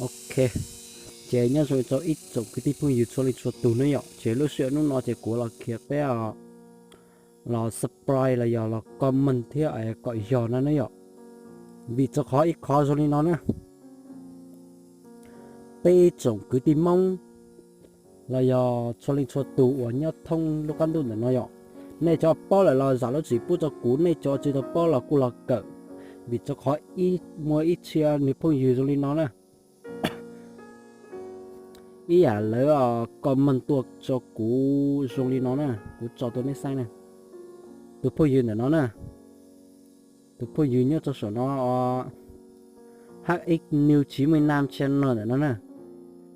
Ok, ces nyob zoo rau ib tsoom kwv tij phooj ywg txhua leej txhua tus ne yom, ces lub sij hawm hnub no ces kuv los khiav peb los subscribe los yog los comment thiab kom yog no ne yom. Vim rau qhov ib qho zoo li no na, peb tsoom kwv tij Hmoob los yog txhua leej txhua tus uas nyob thoob lub qab ntuj ntawm no yom, nej cov paub lawm los zam lub txim pub rau kuv, nej cov tsis tau paub los kuj los kawm, vim rau qhov muaj ib txhia niag phooj ywg zoo li no na, ib yam lawv comment tuaj rau kuv zoo li no na, kuv tso tuaj nej saib na. Tus phooj ywg ntawm no na, tus phooj ywg nyob rau saum no, H X New Chí Mej Nam Channel ntawm no na,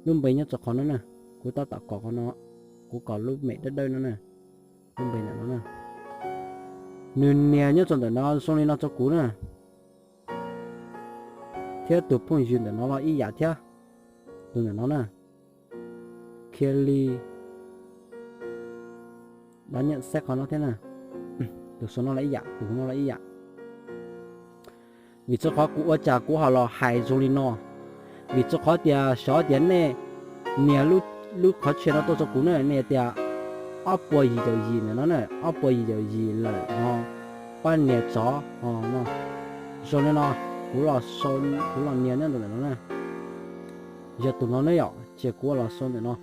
lub npe nyob rau qhov no na, kuv tab tom kom qhov no, kuv kom lub mem dawb dawb no na, lub npe ntawm no na. Nws nias nyob rau ntawm no zoo li no rau kuv na, thiab tus phooj ywg ntawm no los ib yam thiab, tus ntawm no na, Khiav Li, dab nyam saib qhov no thiab na, tus saum no los ib yam, tus no los ib yam. Vim rau qhov kuv ua cas kuv ho los hais zoo li no, vim rau qhov tias xyov tias nej nias lub qhov tshiab no tuaj rau kuv na, nej tias ob puas yim caum yim ntawm no na, ob puas yim caum yim lawm no, pab nias tsov no. Zoo li no, kuv los, kuv los nias nyob ntawm no na, yog tus no ne yom, ces kuv los sau ntawm no.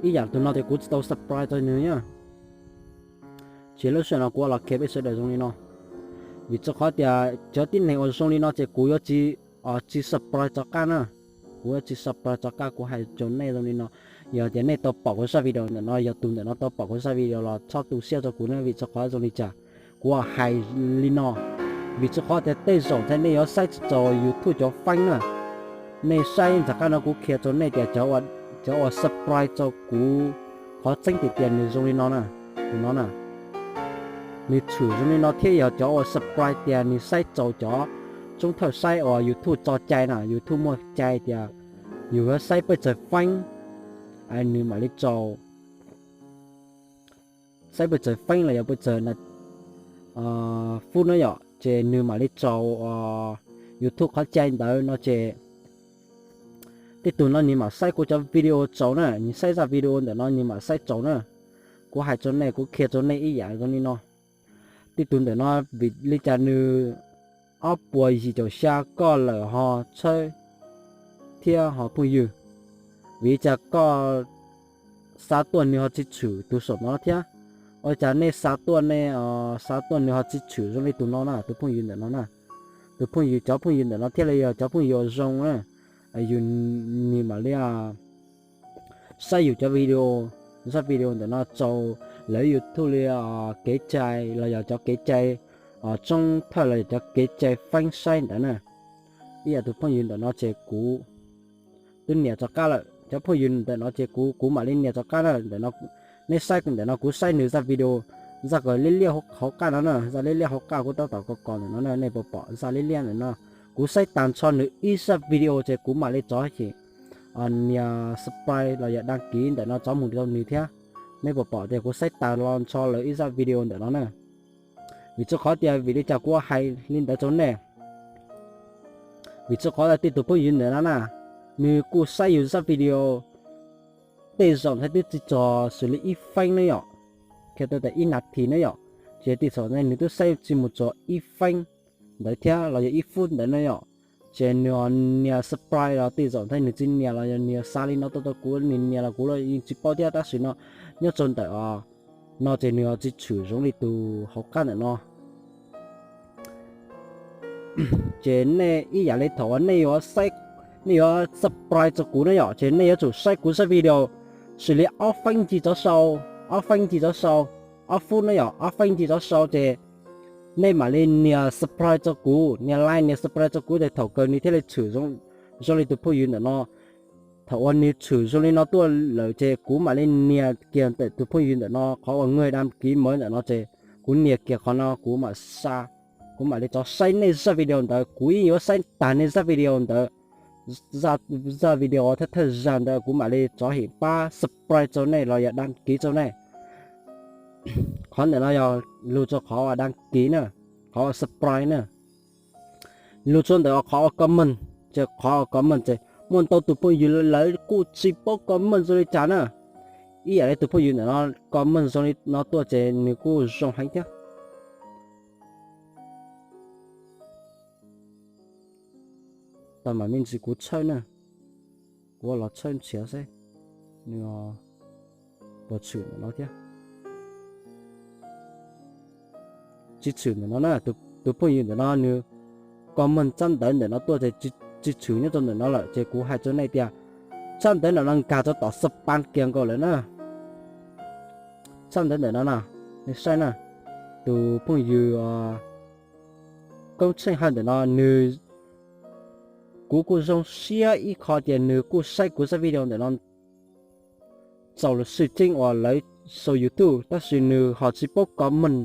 Ib yam tus no ces kuv tsis tau subscribe rau nws na, ces lub sij hawm no kuv los qhia peb sawv daws zoo li no. Vim rau qhov tias cov tib neeg uas zoo li no ces kuv yuav tsis, tsis subscribe rov qab na, kuv yuav tsis subscribe rov qab, kuv hais rau nej zoo li no. Yog tias nej tau pom kuv zaj video ntawm no, yog tus ntawm no tau pom kuv zaj video los txhob tu siab rau kuv na, vim rau qhov zoo li cas kuv hais li no. Vim rau qhov tias tej zaum ntshai nej yuav saib tsis txaus YouTube cov feeb na, nej saib ntxhais qab no kuv qhia rau nej tias cov uas subscribe rau kuv, qhov tseeb tiag tias nws zoo li no na, tus no na, nws tshwm zoo li no thiab yog cov uas subscribe tias nws saib txaus cov tsoob thawj saib uas YouTube tso cai na, YouTube muaj cai tias yus yuav saib pes tsawg feeb, nws mam li tsaus, saib pes tsawg feeb los yog pes tsawg fub na yom, ces nws mam li tsaus YouTube qhov cai ntawd no ces tej tug no nws mam saib kuv cov video tsaus na, nws saib zaj video ntawm no nws mam saib tsaus na. Kuv hais rau nej, kuv qhia rau nej ib yam zoo li no. Tej tug ntawm no vim li cas nws ob puas yim caum xya koj lawm ho txhawb thiab ho phooj ywg, vim li cas koj xa tuaj nws ho tsis tshwm tus saum no thiab? Ua cas nej xa tuaj, nej xa tuaj nws ho tsis tshwm zoo li tus no na, tus phooj ywg ntawm no na? Tus phooj ywg, cov phooj ywg ntawm no thiaj li yog cov phooj ywg uas zoo na, yus, nws mam li saib yus cov video, zaj video ntawm no tsaus lawv YouTube li kev cai los yog cov kev cai tsoob thawj los yog cov kev cai feeb saib ntawd na. Ib yam tus phooj ywg ntawm no ces kuv twb nias rov qab lawm, cov phooj ywg ntawm no ces kuv, kuv mam li nias rov qab na. Ntawm no nej saib ntawm no kuv saib nws zaj video, zaj kom liab liab hauv qab no na, zaj liab liab hauv qab kuv tab tom kom kom ntawm no na, nej puas pom zaj liab liab ntawm no? Kuv saib tag nrho nws ib zaj video ces kuv mam li rov qab nias subscribe los yog đăng ký ntawm no rov mus rau nws thiab. Nej puas pom tias kuv saib tag los nrho lawv ib zaj video ntawm no na? Vim rau qhov tias vim li cas kuv hais li ntawd rau nej? Vim rau qhov tias tej tus phooj ywg ntawm no na, nws kuj saib yus zaj video tej zaum thiaj twb tsis txog xws li ib feeb ne yom, qhia tau tias ib nas this ne yom, ces tej zaum ne nws twb saib tsis mus txog ib feeb ntawd thiab los yog ib fub ntawd ne yom. Ces nws nias subscribe los tej zaum thiab nws tsis nias los yog nws xa li no tuaj rau kuv, nws nias los kuv yeej tsis paub thiab, tab sis no nyob rau ntawm no ces nws tsis tshwm zoo li tus hauv qab ntawm no. Ces nej ib yam li thaum uas nej yuav saib, nej yuav subscribe rau kuv ne yom, ces nej yuav tsum saib kuv zaj video xws li ob feeb ncig rov sau, ob feeb ncig rov sau, ob fub ne yom, ob feeb ncig rov sau ces nej mam li nias subscribe rau kuv, nias like nias subscribe rau kuv ces thaum kawg nws thiaj li tshwm zoo li tus phooj ywg ntawm no. Thaum uas nws tshwm zoo li no tuaj lawm ces kuv mam li nias kiag ntawm tus phooj ywg ntawm no qhov uas người đăng ký mới ntawm no ces kuv nias kiag qhov no kuv mam xa, kuv mam li rov saib nej zaj video ntawd, kuv yeej yuav saib tag nej zaj video ntawd, zaj video thawj thawj zaj ntawd kuv mam li rov him pab subscribe rau nej los yog đăng ký rau nej. Qhov ntawm no yog lug rau qhov uas đăng ký na, qhov uas subscribe na. Lug rau ntawm qhov uas comment, Ces qhov comment ces muaj ntau tus phooj ywg lawv kuj tsis paub comment zoo li cas na. Ib yam li tus phooj ywg ntawm no comment zoo li no tuaj ces nws kuj zoo heev thiab. Tau mas me ntsis kuv tshawb na, kuv los tshawb nrhiav seb nws puas tshwm ntawm no thiab. Tsis tshwm ntawm no na, tus phooj ywg ntawm no nws comment tsab ntawv ntawm no tuaj ces tsis tshwm nyob rau ntawm no lawm ces kuv hais rau nej tias tsab ntawv ntawm no nkag rau tom spam kiag nkaus lawm na. Tsab ntawv ntawm no na, nej saib na, tus phooj ywg Koob Tsheej Hawj ntawm no nws, kuv kuj zoo siab ib qho tias nws kuj saib kuv zaj video ntawm no txaus lub swm tseeb uas lawv sau YouTube tab sis nws ho tsis paub comment,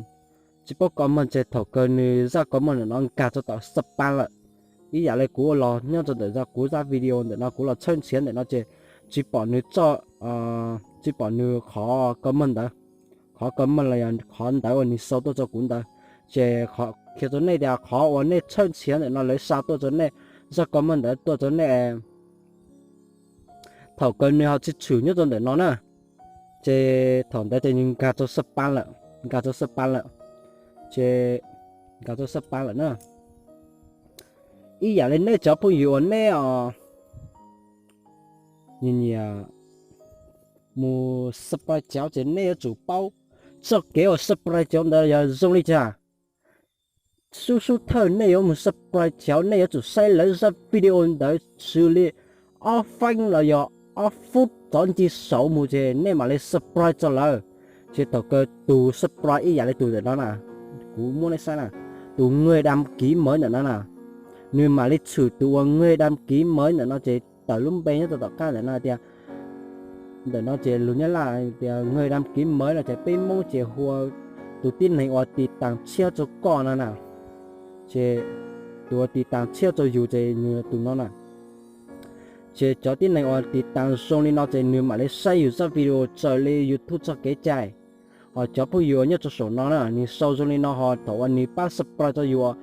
tsis paub comment ces thaum kawg nws zaj comment ntawm no nkag rau tom spam lawm. Ib yam li kuv ua los nyob rau ntawm zaj, kuv zaj video ntawm no kuv los tshawb nrhiav ntawm no ces tsis pom nws txoj, tsis pom nws qhov comment ntawd, qhov comment los yog qhov ntawv uas nws sau tuaj rau kuv ntawd. Ces qhia rau nej tias qhov uas nej tshawb nrhiav ntawm no lawv xa tuaj rau nej, zaj comment ntawd tuaj rau nej, thaum kawg nws ho tsis tshwm nyob rau ntawm no na. Ces thaum ntawd ces nws nkag rau spam lawm, nkag rau spam lawm, ces nkag rau spam lawm na. Ib yam li nej cov phooj ywg uas nej os nyiam nyiam mus subscribe cov ces nej yuav tsum paub txoj kev uas subscribe cov ntawd yog zoo li cas. Xub xub thawj nej yuav mus subscribe cov, nej yuav tsum saib lawv zaj video ntawd xws li ob feeb los yog ob fub tov ncig saud mus ces nej mam li subscribe rau lawv. Ces thaum kawg tus subscribe ib yam li tus ntawm no na, kuv muab nej saib na, tus người đăng ký mới ntawm no na, nws mam li tshwm tus uas người đăng ký mới ntawm no ces tawm lub npe nyob rau tom qab ntawm no tias, ntawm no ces lus Nyab Laj tias người đăng ký mới no ces peb Hmoob ces hu ua tus tib neeg uas tiv tas tshiab rau koj no na. Ces tus uas tiv tas tshiab rau yus ces nws tus no na. Ces cov tib neeg uas tiv tas zoo li no ces nws mam li saib yus zaj video raws li YouTube txoj kev cai. Ho cov phooj ywg uas nyob rau saum no na, nws sau zoo li no ho thaum uas nws pab subscribe rau yus,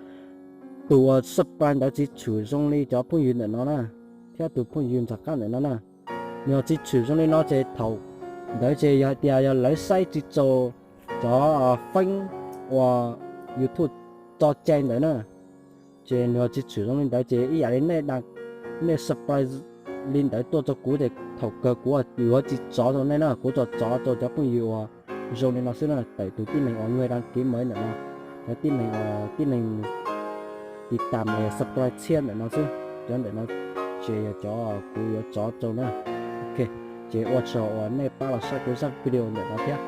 tus uas subscribe ntawd tsis tshwm zoo li cov phooj ywg ntawm no na, thiab tus phooj ywg nram qab ntawm no na, nws ho tsis tshwm zoo li no ces thaum ntawd ces yog hais tias yog lawv saib tsis txaus cov feeb uas YouTube tso cai ntawd na, ces nws ho tsis tshwm zoo li ntawd ces ib yam li nej, nej subscribe li ntawd tuaj rau kuv ces thaum kawg kuv yuav tsis tso rau nej na, kuv tsuas tso rau cov phooj ywg uas zoo li no xwb na, tawm tus tib neeg uas người đăng ký mới ntawm no, cov tib neeg uas tib neeg tiv tas subscribe tshiab ntawm no xwb, cov ntawm no ces yog cov kuv yuav tso rau na. Ok, ces ua tsaug uas nej pab los saib kuv zaj video ntawm no thiab.